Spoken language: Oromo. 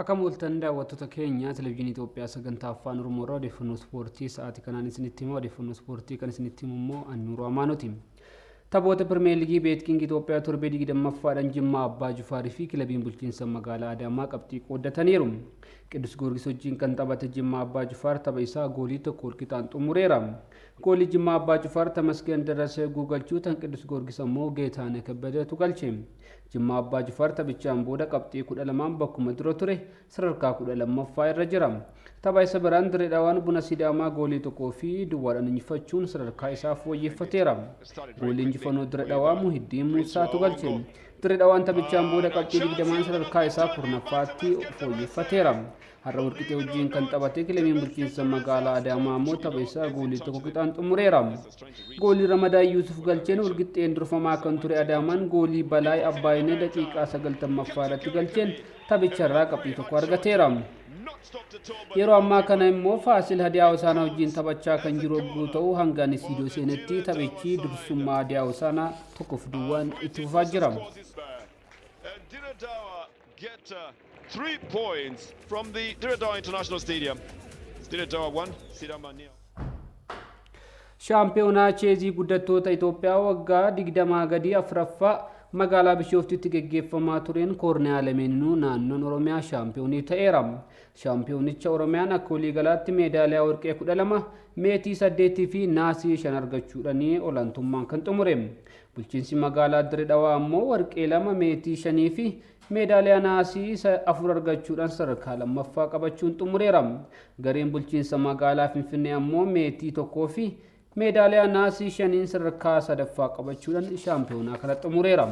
Akkam ooltan daawwattoota keenya Televezyiinii Itoophiyaa sagantaa Afaan Oromoo irraa odeeffannoo ispoortii sa'aatii kanaan isinitti hima. Odeeffannoo ispoortii kan isinitti himu immoo Annuuruu Amaanooti. Taphoota Pirimeer Liigii Beetkiing Itoophiyaa torbee 20ffaadhaan Jimmaa Abbaa Jifaarii fi kilabiin bulchiinsa magaalaa Adaamaa qabxii qooddataniiru. Qiddus Goorgis wajjin kan taphate Jimmaa Abbaa Jifaar tapha isaa goolii 1 walqixaan xumureera. Goolii Jimmaa Abbaa Jifaar Tamasgeen Darrasee galchuu tan Qiddus Goorgis ammoo Geetaaneh Kebbedeetu galche. Jimmaa Abbaa Jifaar taphichaan booda qabxii 12n bakkuma dura ture sadarkaa 12ffaa irra jira. Tapha isa biraan Dirree Dhawaan Buna Sidaamaa goolii 1-0dhaan injifachuun sadarkaa isaa fooyyeffateera. Goolii injifannoo Dirree Dhawaa Muhiddiin Muusaatu galche. Dirree Dhawaan taphichaan booda qabxii 20n sadarkaa isaa 10ffaatti fooyyeffateera. Har'a Walqixee wajjin kan taphate kilabiin bulchiinsa magaalaa Adaamaa ammoo tapha isaa goolii 1 qixaan xumureera. Goolii Ramadaan Yuusuf galcheen walqixxeen durfamaa kan ture Adaamaan goolii Balaay Abbaayinee daqiiqaa 90ffaa irratti galcheen taphicharraa qabxii 1 argateera. Yeroo ammaa kana immoo Faasil Hadiyaa Hosaanaa wajjin taphachaa kan jiru yogguu ta'u, hanga ani Siidoo seenetti taphichi dursummaa Hadiyaa Hosaanaa 1-0n itti fufaa jira. Get 3 points from the Dire Dawa International Stadium. It's Dire Dawa 1, Sidama nil. Shaampiyoonaa Cheezii guddattoota Itoophiyaa waggaa 20 gadii 4ffaa magaalaa Bishooftuutti geggeeffamaa tureen koorniyaa lameeninuu naannoon Oromiyaa shaampiyoonii ta'eera. Shaampiyoonicha Oromiyaan akka waliigalaatti meedaaliyaa warqee 12, meetii 8 fi naasii 5 argachuudhaan olaantummaan kan xumure. Bulchiinsi magaalaa Dirree Dhawaa ammoo warqee 2, meetii 5 fi meedaaliyaa naasii 4 argachuudhaan sadarkaa 2ffaa qabachuun xumureera. Gareen bulchiinsa magaalaa Finfinnee ammoo meetii 1 fi meedaaliyaa naasii 5n sadarkaa 3ffaa qabachuudhaan shaampiyoonaa kana xumureera.